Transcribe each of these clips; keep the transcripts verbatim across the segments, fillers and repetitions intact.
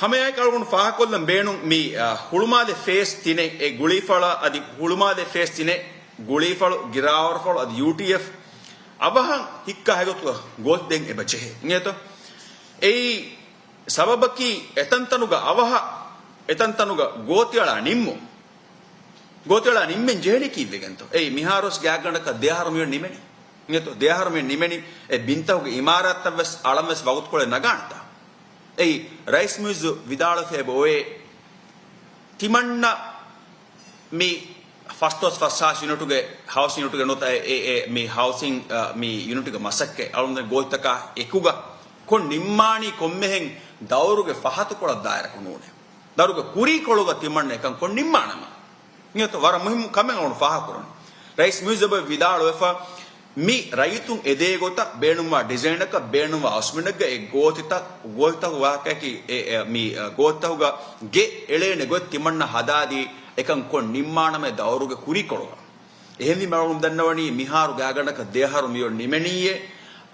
ހަމައެއާއެކު އަޅުގަނޑު ފާހަގަކޮށްލަން ބޭނުން މި، އަ، ހުޅުމާލެ ފޭސް ތިނެއް އެ ގުޅީފަޅަށް އަދި ހުޅުމާލެ ފޭސް ތިނެއް ގުޅީފަޅު، ގިރާވަރުފަޅު އަދި ޔޫޓީއެފް އަވަހަށް ހިއްކާ ހަގީގަތުގަ ގޯތި ދޭން އެބަ ޖެހޭ. އިނގޭތޯ؟ އެއީ ސަބަބަކީ އެތަންތަނުގަ އަވަހަށް އެތަންތަނުގަ ގޯތިއަޅާ ނިންމުން. ގޯތިއަޅާ ނިންމެން ޖެހެނީ ކީއްވެގެންތޯ؟ އެއީ މިހާރުވެސް ގާތްގަނޑަކަށް ދެއަހަރު މިއޮތް ނިމެނީ. އިނގޭތޯ؟ ދެއަހަރު މިއޮތް ނިމެނީ. އެ ބިންތަކުގެ އިމާރާތްތައްވެސް އަޅަންވެސް ވަގުތުކޮޅެއް ނަގާނެތާ. އެއީ ރައީސް މުއިއްޒު ވިދާޅުވެފަ އެބަ އޮވޭ، ތިމަންނަ މި ފަސްދޮޅަސް ފަސްހާސް ޔުނިޓުގެ ހައުސިން ޔުނިޓުގެ ނުވަތަ އެ، އެ، އެ، މި ހައުސިން، އަ، މި ޔުނިޓުގެ މަސައްކަތް އަޅުގަނޑު ގޯތިތަކާ އެކުގަ ކޮށް ނިންމާނީ ކޮންމެހެން ދައުރުގެ ފަހަތުކޮޅަށް ދާއިރަކު ނޫނޭ. ދައުރުގެ ކުރީކޮޅުގަ ތިމަންނަ އެކަން ކޮށް ނިންމާނަމަ. އިނގޭތޯ؟ ވަރަށް މުހިއްމު ކަމެއް އަޅުގަނޑު ފާހަގަކުރަނީ. ރައީސް މުއިއްޒު އެބަ ވިދާޅުވެފަ، މި ރައްޔިތުން އެދޭ ގޮތަށް ބޭނުންވާ ޑިޒައިނަކަށް ބޭނުންވާ އަސްމިނަށްގަ އެ ގޯތިތައް، ގޯތިތަކު ވާހަކައަކީ އެ، އެ، މި، އަ، ގޯތިތަކުގަ ގެ އެޅޭނެ ގޮތް ތިމަންނަ ހަދާދީ އެކަން ކޮށް ނިންމާނަމޭ ދައުރުގެ ކުރީކޮޅުގަ. އެހެންވީމަ އަޅުގަނޑު ދަންނަވަނީ މިހާރު ގާތްގަނޑަކަށް ދެއަހަރު މިއޮތް ނިމެނީއޭ.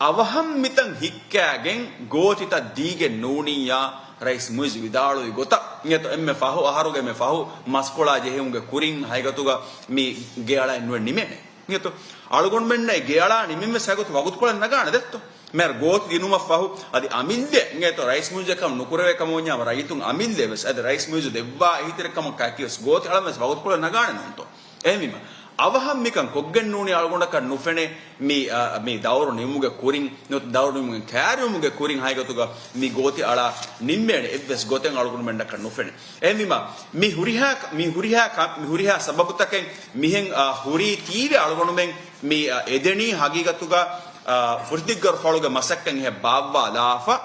އަވަހަށް މިތަން ހިއްކާގެން ގޯތިތައް ދީގެން ނޫނިއްޔާ ރައީސް މުއިއްޒު ވިދާޅުވި ގޮތަށް. އިނގޭތޯ؟ އެންމެ ފަހު އަހަރުގެ އެންމެ ފަހު މަސްކޮޅާ ޖެހުމުގެ ކުރިން ހަގީގަތުގަ މި ގެއަޅައެއް ނުވެ ނިމޭނެ. އިނގޭތޯ؟ އަޅުގަނޑުމެންނަށް ގެއަޅާ ނިމެންވެސް ހަގީގަތު ވަގުތުކޮޅެއް ނަގާނެ ދެއްތޯ؟ މިހާރު ގޯތި ދިނުމަށް ފަހު އަދި އަމިއްލަ، އިނގޭތޯ، ރައީސް މުއިއްޒު އެކަން ނުކުރެވޭ ކަމަށް ވަންޏާ ރައްޔިތުން އަމިއްލަވެސް އަދި ރައީސް މުއިއްޒު ދެއްވާ އެހީތެރިކަމަކާ ކިޔަސް ގޯތި އަޅަންވެސް ވަގުތުކޮޅެއް ނަގާނެ ނޫންތޯ؟ އެހެންވީމަ، އަވަހަށް މިކަން ކޮށްގެން ނޫނީ އަޅުގަނޑަކަށް ނުފެނޭ މި، އަ، މި ދައުރު ނިމުމުގެ ކުރިން، ނުވަތަ ދައުރު ނިމުމުގެ ކައިރިވުމުގެ ކުރިން ހަގީގަތުގަ މި ގޯތި އަޅާ ނިންމޭނެ އެއްވެސް ގޮތެއް އަޅުގަނޑުމެންނަކަށް ނުފެނޭ. އެހެންވީމަ، މި ހުރިހާ، މި ހުރިހާ ކަ-، މި ހުރިހާ ސަބަބުތަކެއް މިހެން، އަ، ހުރީތީވެ އަޅުގަނޑުމެން މި، އަ، އެދެނީ ހަގީގަތުގަ، އަ، ފުރިތިއްގަރު ފަޅުގެ މަސައްކަތް އެހެން ބާއްވާލާފަ.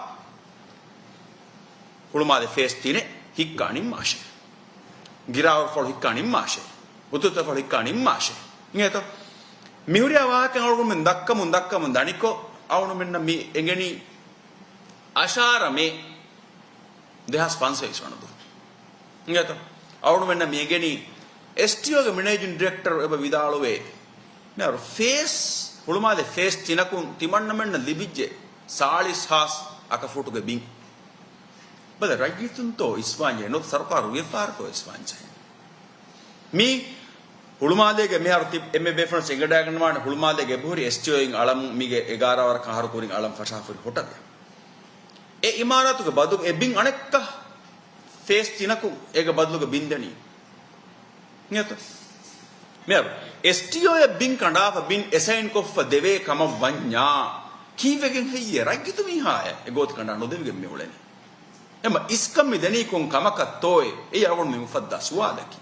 ހުޅުމާލެ ފޭސް ތިނެއް ހިއްކާ ނިންމާށޭ. ގިރާވަރުފަޅު ހިއްކާ ނިންމާށޭ. އުތުތަފަޅު ހިއްކާ ނިންމާށޭ. އިނގޭތޯ؟ މިހުރިހާ ވާހަކަ އަޅުގަނޑުމެން ދައްކަމުން ދައްކަމުން ދަނިކޮށް، އަޅުގަނޑުމެންނަށް މި އެނގެނީ އަށާރަ މޭ ދެހާސް ފަންސަވީސް ވަނަ ދުވަހު. އިނގޭތޯ؟ އަޅުގަނޑުމެންނަށް މި އެނގެނީ އެސްޓީއޯގެ މެނޭޖިން ޑިރެކްޓަރު އެބަ ވިދާޅުވޭ، މިހާރު ފޭސް، ހުޅުމާލެ ފޭސް ތިނަކުން ތިމަންނަމެންނަށް ލިބިއްޖެ ސާޅީސް ހާސް އަކަފޫޓުގެ ބިން. ބަލަ، ރައްޔިތުންތޯ އިސްވާންޖެހޭ، ނުވަތަ ސަރުކާރު ވިޔަފާރިތޯ އިސްވާންޖެހޭ؟ މި ހުޅުމާލޭގެ މިހާރު ތި-، އެންމެ ބޭފުޅުން އެނގިވަޑައިގަންނަވާނެ، ހުޅުމާލޭގެ އެބަހުރި އެސްޓީއޯއިން އަޅަމުން މީގެ އެގާރަ ވަރަކަށް އަހަރު ކުރިން އަޅަން ފަށާފަހުރި ހޮޓަލެއް. އެ އިމާރާތުގެ ބަދު އެ ބިން އަނެއްކާ ފޭސް ތިނަކުން އޭގެ ބަދަލުގަ ބިން ދެނީ. އިނގޭތޯ؟ މިހާރު އެސްޓީއޯއަށް ބިން ކަނޑާފަ ބިން އެސައިން ކޮށްފަ ދެވޭ ކަމަށް ވަންޏާ، ކީއްވެގެން ހެއްޔޭ ރައްޔިތު މީހާއަށް އެ ގޯތި ކަނޑާ ނުދެވިގެން މި އުޅެނީ؟ އެމަ އިސްކަން މި ދެނީ ކޮން ކަމަކަށްތޯއޭ؟ އެއީ އަޅުގަނޑު މި އުފައްދާ ސުވާލަކީ.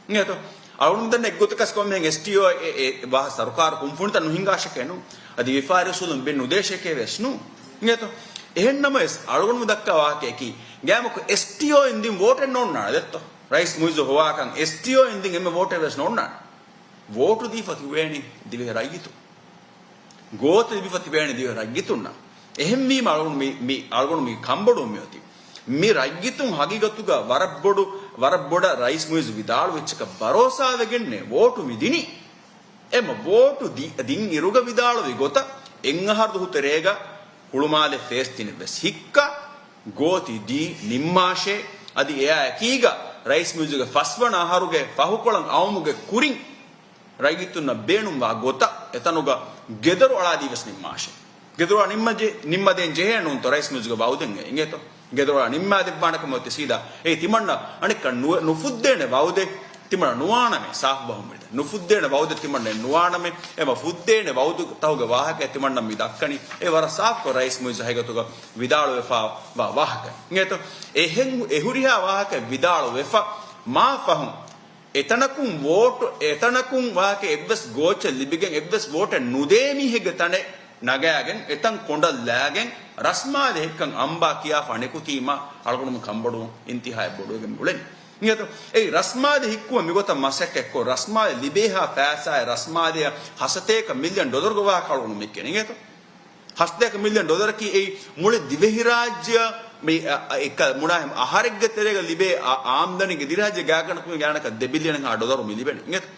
އިނގޭތޯ؟ އަޅުގަނޑު ދަންނަ އެއްގޮތަކަސް ކޮންމެހެން އެސްޓީއޯ އެ، އެ، ވާ ސަރުކާރު ކުންފުނިތައް ނުހިނގާށެކޭ ނޫން. އަދި ވިޔަފާރި އުސޫލުން ބިން ނުދޭށެކޭ ވެސް ނޫން. އިނގޭތޯ؟ އެހެން ނަމަވެސް އަޅުގަނޑު ދައްކާ ވާހަކައަކީ، ގާމަކު އެސްޓީއޯއިން ދިން ވޯޓެއް ނޯންނާނެ ދެއްތޯ؟ ރައީސް މުއިއްޒު ހޮވާކަން އެސްޓީއޯއިން ދިން އެންމެ ވޯޓެއް ވެސް ނޯންނާނެ. ވޯޓު ދީފަ ތިބޭނީ ދިވެހި ރައްޔިތުން. ގޯތި ލިބިފަ ތިބޭނީ ދިވެހި ރައްޔިތުންނަށް. އެހެންވީމަ އަޅުގަނޑު މި، މި، އަޅުގަނޑު މި ކަންބޮޑުވުން މިއޮތީ. މި ރައްޔިތުން ހަގީގަތުގަ ވަރަށް ބޮޑު، ވަރަށް ބޮޑަށް ރައީސް މުއިއްޒު ވިދާޅުވި އެއްޗަކަށް ބަރޯސާވެގެންނޭ ވޯޓު މި ދިނީ. އެމަ ވޯޓު ދި-، ދިން އިރުގަ ވިދާޅުވި ގޮތަށް އެއްއަހަރު ދުވަހު ތެރޭގަ ހުޅުމާލެ ފޭސް ތިނެއް ވެސް ހިއްކާ، ގޯތި ދީ ނިންމާށޭ. އަދި އެއާއެކީގަ ރައީސް މުއިއްޒުގެ ފަސްވަނަ އަހަރުގެ ފަހުކޮޅަށް އައުމުގެ ކުރިން ރައްޔިތުންނަށް ބޭނުންވާ ގޮތަށް އެތަނުގަ ގެދޮރު އަޅާދީވެސް ނިންމާށޭ. ގެދޮރު ނިންމަޖެ-، ނިންމަދޭން ޖެހޭ ނޫންތޯ ރައީސް މުއިއްޒުގެ ވައުދެއް އެ އިނގޭތޯ؟ ގެދޮރު ނިންމާދެއްވާނެ ކަމަށް އޮތީ ސީދާ. އެއީ ތިމަންނަ އަނެއްކާ ނު-، ނުފުއްދޭނެ ވައުދެއް ތިމަންނަ ނުވާނަމޭ، ސާފު ބަހުން މި ނުފުއްދޭނެ ވައުދެއް ތިމަންނަ ނުވާނަމޭ. އެމަ ފުއްދޭނެ ވައުދު ތަހުގެ ވާހަކަ ތިމަންނަ މި ދައްކަނީ. އެ ވަރަށް ސާފުކޮށް ރައީސް މުއިއްޒު ހަގީގަތުގަ ވިދާޅުވެފަ ވާ ވާހަކަ. އިނގޭތޯ؟ އެހެން އެ ހުރިހާ ވާހަކަ ވިދާޅުވެފަ މާ ފަހުން އެތަނަކުން ވޯޓު، އެތަނަކުން ވާހަކަ އެއްވެސް ގޯޗެއް ލިބިގެން އެއްވެސް ވޯޓެއް ނުދޭ މީހެއްގެ ތަނެއް ނަގާގެން އެތަން ކޮނޑަށް ލާގެން ރަސްމާލެ ހިއްކަން އަނބާ ކިޔާފަ ނިކުތީމަ އަޅުގަނޑުމެން ކަންބޮޑުވުން އިންތިހާއަށް ބޮޑުވެގެން އުޅެނީ. އިނގޭތޯ؟ އެއީ ރަސްމާލެ ހިއްކުމަށް މިގޮތަށް މަސައްކަތްކޮށް ރަސްމާލެ ލިބޭހާ ފައިސާއެއް ރަސްމާލެއަށް ހަސަތޭކަ މިލިއަން ޑޮލަރުގެ ވާހަކަ އަޅުގަނޑު މި ކިޔަނީ. އިނގޭތޯ؟ ހަސަތޭކަ މިލިއަން ޑޮލަރަކީ އެއީ މުޅި ދިވެހިރާއްޖެއަށް މި، އަ، އަ، އެކަ މުނާހެމް އަހަރެއްގެ ތެރޭގަ ލިބޭ އާ، އާމްދަނީގެ ދިރިހާޖެ ގާތްގަނޑަކު ގާތްގަނޑަކަށް ދެ ބިލިއަނެއްހާ ޑޮލަރު މި ލިބެނީ. އިނގޭތޯ؟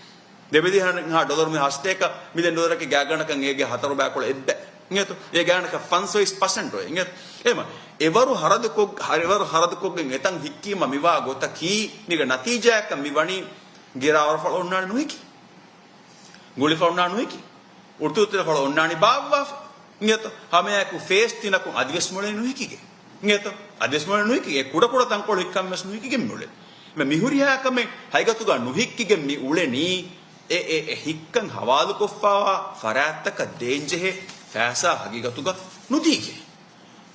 ދެ ބިލިއަނެއްހާ ޑޮލަރު މި ހަސަތޭކަ މިލިއަން ޑޮލަރަކީ ގާތްގަނޑަކަށް އޭގެ ހަތަރު ބައިކޮޅަށް އެއްބައި. އިނގޭތޯ؟ އޭ ގާތްގަނޑަކަށް ފަންސަވީސް ޕަސެންޓު. އިނގޭތޯ؟ އެހެމަ އެވަރު ހަރަދުކޮށް، އެވަރު ހަރަދުކޮށްގެން އެތަން ހިއްކީމަ މިވާ ގޮތަކީ، މީގެ ނަތީޖާއަކަށް މި ވަނީ ގިރާވަރުފަޅު އޮންނާނެ ނުހިކި. ގުޅިފަ އޮންނާ ނުހިކި. އުތުއުތުރެފަޅު އޮންނާނީ ބާއްވާފަ. އިނގޭތޯ؟ ހަމައެކު ފޭސް ތިނަކުން އަދިވެސް މޮޅެއް ނުހިކިގެން. އިނގޭތޯ؟ އަދިވެސް މޮޅެއް ނުހިކިގެން. އެ ކުޑަކުޑަ ތަންކޮޅު ހިއްކަން ވެސް ނުހިކިގެން މޮޅެއް. މި މިހުރިހާ ކަމެއް ހަގީގަތުގަ ނުހިއްކިގެން މި އުޅެނީ، އެ، އެ، އެ ހިއްކަން ހަވާލުކޮށްފައިވާ ފަރާތްތަކަށް ދޭންޖެހޭ ފައިސާ ހަގީގަތުގަ ނުދީގެން.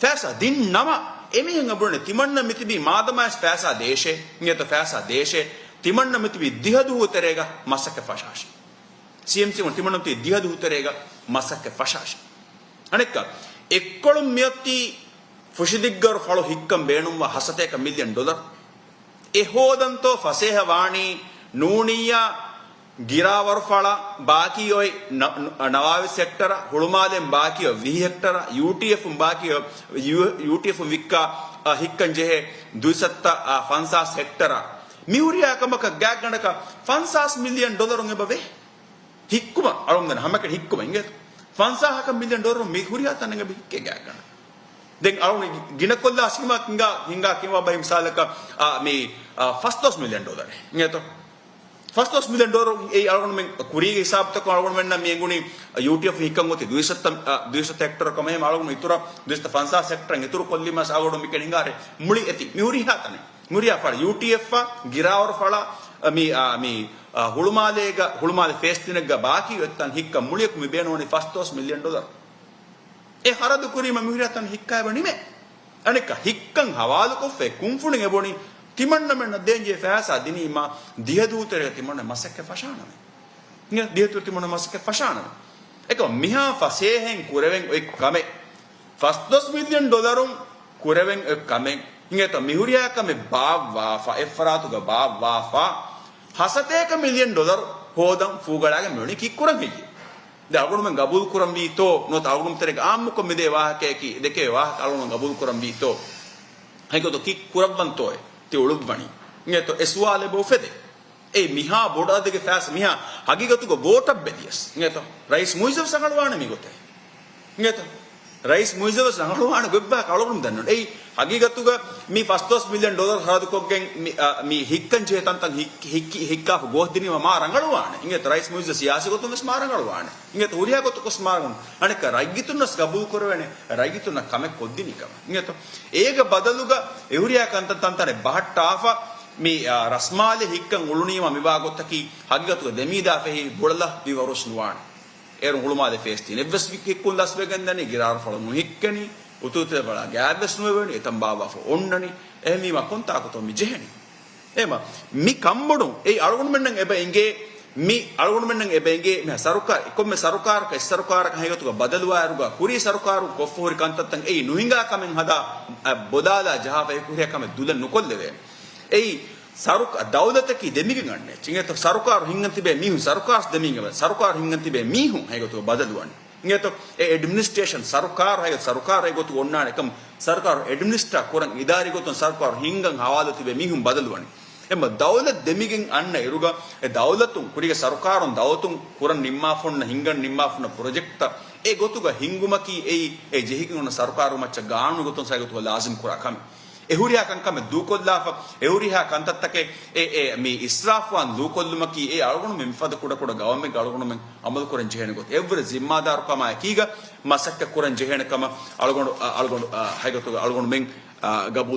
ފައިސާ ދިން ނަމަ، އެމީހުން އެބުނެ ތިމަންނަ މިތިބީ މާދަމާވެސް ފައިސާ ދޭށޭ، އިނގޭތޯ ފައިސާ ދޭށޭ، ތިމަންނަ މިތިބީ ދިހަ ދުވަހު ތެރޭގަ މަސައްކަތް ފަށާށޭ. ސީއެމްސީ ތިމަންނަ މިތިބީ ދިހަ ދުވަހު ތެރޭގަ މަސައްކަތް ފަށާށޭ. އަނެއްކާ، އެއްކޮޅުން މިއޮތީ ފުށިދިއްގަވަރު ފަޅު ހިއްކަން ބޭނުންވާ ހަސަތޭކަ މިލިއަން ޑޮލަރު. އެ ހޯދަންތޯ ފަސޭހަ ވާނީ ނޫނިއްޔާ ގިރާވަރުފަޅަށް ބާކީ އޮތް ނަ-، ނަ-، ނަވާވީސް ހެކްޓަރ، ހުޅުމާލެން ބާކީ އޮތް ވިހި ހެކްޓަރ، ޔޫޓީއެފުން ބާކީ އޮތް، ޔޫ-، ޔޫޓީއެފުން ވިއްކާ، އަ، ހިއްކަން ޖެހޭ ދުއިސައްތަ، އަ، ފަންސާސް ހެކްޓަރ. މިހުރިހާ ކަމަކަށް ގާތްގަނޑަކަށް ފަންސާސް މިލިއަން ޑޮލަރުން އެބަ ވޭ. ހިއްކުމަށް އަޅުގަނޑު ދަން ހަމައެކަނި ހިއްކުމަށް އިނގޭތޯ. ފަންސާހަކަށް މިލިއަން ޑޮލަރު މި ހުރިހާ ތަނެއް އެބަ ހިއްކޭ ގާތްގަނޑަށް. ދެން އަޅުގަނޑު ގިނަކޮށްލާ ހިނގާ، ހިނގާ ކިޔަވާ ބަހި މިސާލަކަށް، އާ، މި، އާ، ފަސްދޮޅަސް މިލިއަން ޑޮލަރެއް އިނގޭތޯ. ފަސްދޮޅަސް މިލިއަން ޑޮލަރު އެއީ އަޅުގަނޑުމެން ކުރީގެ ހިސާބުތަކުން އަޅުގަނޑުމެންނަށް މި އެނގުނީ ޔޫޓީއެފް ހިއްކަން އޮތީ ދުއިސައްތަ، އާ، ދުއިސައްތަ ހެކްޓަރު ކަމަށް. އެހެން އަޅުގަނޑު އިތުރަށް ދުއިސައްތަ ފަންސާސް ހެކްޓަރުން އިތުރު ކޮށްލީމަސް އަޅުގަނޑު މިކަނި ހިނގާރޭ މުޅި އެތި މި ހުރިހާ ތަނެއް. މިހުރިހާ ފަޅަށް، ޔޫޓީއެފްއަށް، ގިރާވަރު ފަޅަށް، މި، އާ، މި، އާ، ހުޅުމާލޭގަ، ހުޅުމާލެ ފޭސް ތިނެއްގަ ބާކީ އޮތްތަން ހިއްކަން މުޅިއަކު މި ބޭނުންވަނީ ފަސްދޮޅަސް މިލިއަން ޑޮލަރު. އެ ހަރަދު ކުރީމަ މިހުރިހާ ތަން ހިއްކާ އެބަ ނިމޭ. އަނެއްކާ ހިއްކަން ހަވާލުކޮށްފައި ކުންފުނިން އެބުނީ ތިމަންނަމެންނަށް ދޭންޖެހޭ ފައިސާ ދިނީމަ ދިހަ ދުވަހު ތެރޭގަ ތިމަންނަ މަސައްކަތް ފަށާނަމޭ. ދިހަ ދުވަހު ތިމަންނަ މަސައްކަތް ފަށާނަމޭ. އެކަމަ މިހާ ފަސޭހައިން ކުރެވެން އޮތް ކަމެއް. ފަސްދޮޅަސް މިލިއަން ޑޮލަރުން ކުރެވެން އޮތް ކަމެއް އިނގޭތޯ. މިހުރިހާ ކަމެއް ބާއްވާފަ، އެއްފަރާތުގަ ބާއްވާފަ، ހަސަތޭކަ މިލިއަން ޑޮލަރު ހޯދަން ފޫގަޅާގެން މިވަނީ ކީއްކުރަން ހެއްޔޭ؟ ދެ އަޅުގަނޑުމެން ގަބޫލު ކުރަންވީތޯ؟ ނުވަތަ އަޅުގަނޑު ތެރޭގަ އާއްމުކޮށް މިދޭ ވާހަކަޔަކީ، ދެކޭ ވާހަކަ އަޅުގަނޑު ގަބޫލު ކުރަންވީތޯ؟ ހަގީގަތު ކީއްކުރައްވަންތޯއޭ ތި އުޅުއްވަނީ؟ އިނގޭތޯ އެ ސުވާލެއް އެބަ އުފެދޭ. އެ މިހާ ބޮޑު އަދަދެއްގެ ފައިސާ މިހާ ހަގީގަތުގަ ވޯޓަށް ބެލިޔަސް. އިނގޭތޯ ރައީސް މުއިއްޒުވެސް ރަނގަޅުވާނެ މިގޮތަށް. އިނގޭތޯ ރައީސް މުއިއްޒުވެސް ރަނގަޅުވާނެ ގޮތްބާކަށް އަޅުގަނޑު ދަންނަވަން. އެއީ ހަގީގަތުގަ މި ފަސްދޮޅަސް މިލިއަން ޑޮލަރު ހަރަދުކޮށްގެން މި، އަ، މި ހިއްކަން ޖެހޭ ތަންތަން ހިއް-، ހިއްކި-، ހިއްކާފަ ގޯސް ދިނީމަ މާ ރަނގަޅުވާނެ. އިނގޭތޯ ރައީސް މުއިއްޒު ސިޔާސީ ގޮތުން ވެސް މާ ރަނގަޅުވާނެ. އިނގޭތޯ ހުރިހާ ގޮތަކުވެސް މާ ރަނގަޅު. އަނެއްކާ ރައްޔިތުންނަސް ގަބޫލު ކުރެވޭނެ ރައްޔިތުންނަށް ކަމެއް ކޮށްދިނީ ކަމަށް. އިނގޭތޯ އޭގެ ބަދަލުގަ އެހުރިހާ ކަންތައް ތަންތަނެއް ބަހައްޓާފަ މި، އާ، ރަސްމާލެ ހިއްކަން އުޅުނީމަ މިވާ ގޮތަކީ ހަގީގަތުގަ ދެމީދާ ފެހި ބޮޑަލަ ވިވަރުސް ނުވާނެ. އޭރު ހުޅުމާލެ ފޭސް ތިނެއްވެސް ވި-، ހިއްކުން ލަސްވެގެންދަނީ، ގިރާރު ފަޅު ނުހިއްކެނީ، އުތުއުތުރެ ފަޅާ ގާތްވެސް ނުވެވެނީ، އެތަން ބާއްވާފަ އޮންނަނީ. އެހެންވީމަ ކޮންތާކުތޯ މި ޖެހެނީ؟ އެހެންވީމަ މި ކަންބޮޑުން އެއީ އަޅުގަނޑުމެންނަށް އެބަ އެނގޭ، މި އަޅުގަނޑުމެންނަށް އެބަ އެނގޭ މި ސަރުކާ-، ކޮންމެ ސަރުކާރަކަށް އެއް ސަރުކާރަކަށް ހަގީގަތުގަ ބަދަލުވާއިރުގަ ކުރީ ސަރުކާރުން ކޮށްފަ ހުރި ކަންތައްތައް އެއީ ނުހިނގާ ކަމެއް ހަދާ، އަ، ބޮލާލާ ޖަހާފަ އެ ހުރިހާ ކަމެއް ދުލެއް ނުކޮށްލެވޭނެ. އެއީ ސަރުކ-، ދައުލަތަކީ ދެމިގެން އަންނަ އެއްޗެއް. އިނގޭތޯ ސަރުކާރު ހިންގަން ތިބޭ މީހުން، ސަރުކާރު ދެމިގެން، ސަރުކާރު ހިންގަން ތިބޭ މީހުން ހަގީގަތުގަ ބަދަލުވާނެ. އިނގޭތޯ އެ އެޑްމިނިސްޓްރޭޝަން ސަރުކާރު ހަގީގަތު ސަރުކާރު ހަގީގަތުގަ އޮންނާނެ އެކަމް ސަރުކާރު އެޑްމިނިސްޓްރ ކުރަން އިދާރީ ގޮތުން ސަރުކާރު ހިންގަން ހަވާލު ތިބޭ މީހުން ބަދަލުވަނީ. އެމަ ދައުލަތް ދެމިގެން އަންނަ އިރުގަ އެ ދައުލަތުން ކުރީގެ ސަރުކާރުން ދައުލަތުން ކުރަން ނިންމާފަ ހުންނަ ހިންގަން ނިންމާފަ ހުންނަ ޕްރޮޖެކްޓްތައް އެ ގޮތުގަ ހިންގުމަކީ އެއީ އެ ޖެހިގެން އޮންނަ ސަރުކާރު މައްޗަށް ގާނޫނު ގޮތުން ހަގީގަތުގަ ލާޒިމް ކުރާ ކަމެއް. އެ ހުރިހާ ކަންކަމެއް ދޫކޮށްލާފަ، އެ ހުރިހާ ކަންތައްތަކެއް އެ، އެ މި އިސްރާފްވާން ދޫކޮށްލުމަކީ އެ އަޅުގަނޑުމެން މިފަދަ ކުޑަކުޑަ ގައުމެއްގަ އަޅުގަނޑުމެން އަމަލުކުރަން ޖެހޭނެ ގޮތް. އެއްވުރެ ޒިންމާދާރުކަމާ އެކީގަ މަސައްކަތް ކުރަން ޖެހޭނެ ކަމަށް އަޅުގަނޑު، އަ، އަޅުގަނޑު، އަ، ހަގީގަތުގަ އަޅުގަނޑުމެން، އަ، ގަބޫލު